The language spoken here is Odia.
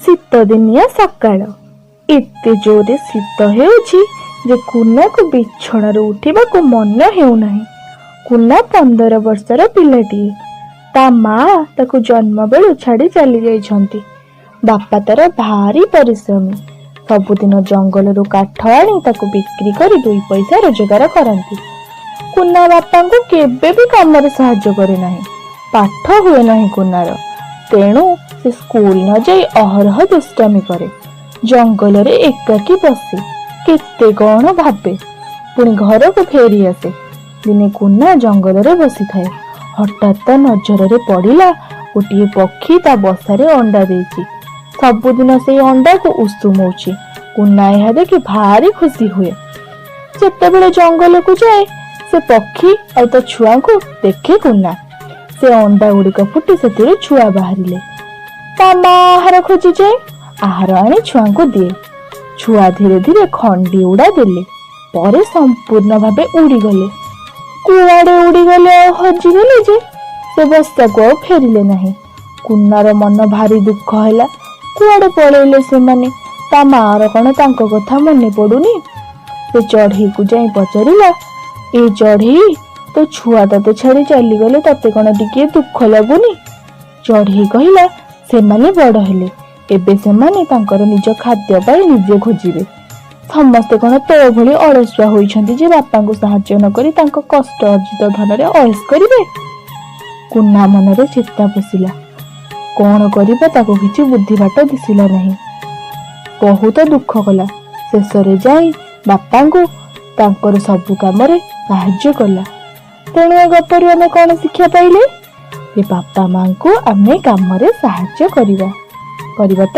ଶୀତଦିନିଆ ସକାଳ। ଏତେ ଜୋରେ ଶୀତ ହେଉଛି ଯେ କୁନାକୁ ବିଛଣାରୁ ଉଠିବାକୁ ମନ ହେଉନାହିଁ। କୁନା 15 ବର୍ଷର ପିଲାଟିଏ। ତା ମା ତାକୁ ଜନ୍ମ ବେଳୁ ଛାଡ଼ି ଚାଲି ଯାଇଛନ୍ତି। ବାପା ତାର ଭାରି ପରିଶ୍ରମୀ। ସବୁଦିନ ଜଙ୍ଗଲରୁ କାଠ ଆଣି ତାକୁ ବିକ୍ରି କରି ଦୁଇ ପଇସା ରୋଜଗାର କରନ୍ତି। କୁନା ବାପାଙ୍କୁ କେବେ ବି କାମରେ ସାହାଯ୍ୟ କରେ ନାହିଁ। ପାଠ ହୁଏ ନାହିଁ କୁନାର। ତେଣୁ ସେ ସ୍କୁଲ ନ ଯାଇ ଅହରହ ଦୁଷ୍ଟାମି କରେ। ଜଙ୍ଗଲରେ ଏକାକୀ ବସେ, କେତେ କଣ ଭାବେ, ପୁଣି ଘରକୁ ଫେରି ଆସେ। ଦିନେ କୁନା ଜଙ୍ଗଲରେ ବସିଥାଏ। ହଠାତ୍ ତା ନଜରରେ ପଡ଼ିଲା, ଗୋଟିଏ ପକ୍ଷୀ ତା ବସାରେ ଅଣ୍ଡା ଦେଇଛି। ସବୁଦିନ ସେଇ ଅଣ୍ଡାକୁ ଉଷୁମଉଛି। କୁନା ଏହା ଦେଖି ଭାରି ଖୁସି ହୁଏ। ଯେତେବେଳେ ଜଙ୍ଗଲକୁ ଯାଏ, ସେ ପକ୍ଷୀ ଆଉ ତା ଛୁଆଙ୍କୁ ଦେଖେ କୁନା। ସେ ଅଣ୍ଡା ଗୁଡ଼ିକ ଫୁଟି ସେଥିରୁ ଛୁଆ ବାହାରିଲେ। ତା ମା ଆହାର ଖୋଜିଯାଏ, ଆହାର ଆଣି ଛୁଆଙ୍କୁ ଦିଏ। ଛୁଆ ଧୀରେ ଧୀରେ ଖଣ୍ଡି ଉଡ଼ା ଦେଲେ, ପରେ ସମ୍ପୂର୍ଣ୍ଣ ଭାବେ ଉଡ଼ିଗଲେ। କୁଆଡ଼େ ଉଡ଼ିଗଲେ ଆଉ ହଜିଗଲେ ଯେ ସେ ବସାକୁ ଆଉ ଫେରିଲେ ନାହିଁ। କୁନାର ମନ ଭାରି ଦୁଃଖ ହେଲା। କୁଆଡ଼େ ପଳେଇଲେ ସେମାନେ? ତା ମାର କଣ ତାଙ୍କ କଥା ମନେ ପଡୁନି? ସେ ଚଢ଼େଇକୁ ଯାଇ ପଚାରିଲା, "ଏ ଚଢ଼େଇ, ତୋ ଛୁଆ ତତେ ଛାଡ଼ି ଚାଲିଗଲେ, ତତେ କଣ ଟିକିଏ ଦୁଃଖ ଲାଗୁନି?" ଚଢ଼େଇ କହିଲା, "ସେମାନେ ବଡ଼ ହେଲେ। ଏବେ ସେମାନେ ତାଙ୍କର ନିଜ ଖାଦ୍ୟ ପାଇଁ ନିଜେ ଖୋଜିବେ। ସମସ୍ତେ କଣ ତୋ ଭଳି ଅଳସୁଆ ହୋଇଛନ୍ତି ଯେ ବାପାଙ୍କୁ ସାହାଯ୍ୟ ନ କରି ତାଙ୍କ କଷ୍ଟ ଅର୍ଜିତ ଧନରେ ଅଏସ କରିବେ?" କୁନା ମନରେ ଚେତା ପଶିଲା। କଣ କରିବ, ତାକୁ କିଛି ବୁଦ୍ଧି ବାଟ ଦିଶିଲା ନାହିଁ। ବହୁତ ଦୁଃଖ କଲା। ଶେଷରେ ଯାଇ ବାପାଙ୍କୁ ତାଙ୍କର ସବୁ କାମରେ ସାହାଯ୍ୟ କଲା। ତେଣୁ ଏ ଗପରୁ ଆମେ କଣ ଶିକ୍ଷା ପାଇଲେ? ଯେ ବାପା ମାଙ୍କୁ ଆମେ କାମରେ ସାହାଯ୍ୟ କରିବା। କରିବା ତ?